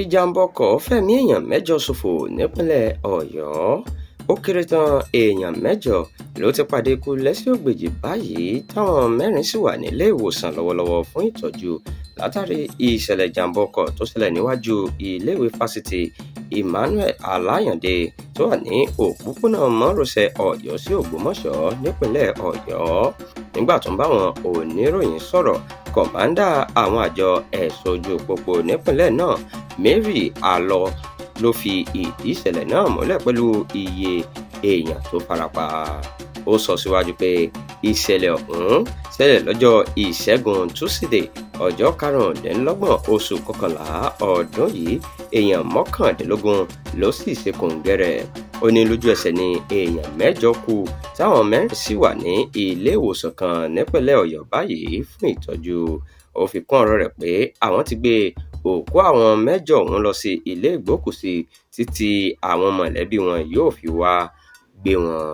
Ìjàḿbá ọkọ̀ fẹ̀mí èèyàn 8 ṣòfò nípìnlẹ̀ Ọ̀yọ́. Ó kéré tán èèyàn 8 ló ti pàdé ikú lẹ́sẹ̀ ògbèjì báyìí, táwọn 4 sì wà nílé ìwòsàn lọ́wọ́lọ́wọ́ fún ìtọ́jú látàrí ìṣẹ̀lẹ̀ ìjàm̀bá ọkọ̀ tó ṣẹlẹ̀ níwájú iléèwé fásitì Emmanuel Alayande tó wà ní òpópónà márosẹ̀ Ọ̀yọ́ sí Ògbómọ̀ṣọ́ nípìnlẹ̀ Ọ̀yọ́. Nígbà tó ń bá àwọn oníròyìn sọ̀rọ̀, kọ̀mándà àwọn àjọ ẹ̀ṣọ́ ojú pópó nípìnlẹ̀ náà, Mary Alọ́, ló fi ìdí ìṣẹ̀lẹ̀ náà múlẹ̀ pẹ̀lú iye èèyàn tó farapa. Ó sọ síwájú pé ìṣẹ̀lẹ̀ ọ̀hún ṣẹlẹ̀ lọ́jọ́ Ìṣẹ́gun Túsídẹ̀ẹ́, ọjọ́ 25 oṣù kọkànlá ọdún yìí. Èèyàn 19 ló sì ṣe kòǹgẹ́ rẹ̀. Ó ní lójú ẹsẹ̀ ni èèyàn 8 kú, táwọn 4 sì wà ní ilé ìwòsàn kan nípìnlẹ̀ Ọ̀yọ́ báyìí fún ìtọ́jú. Ó fi kún ọ̀rọ̀ rẹ̀ pé àwọn ti gbé òkú àwọn 8 ọ̀hún lọ sí ilé ìgbókùúsí títí àwọn mọ̀lẹ́bí wọn yóò fi wá gbé wọn.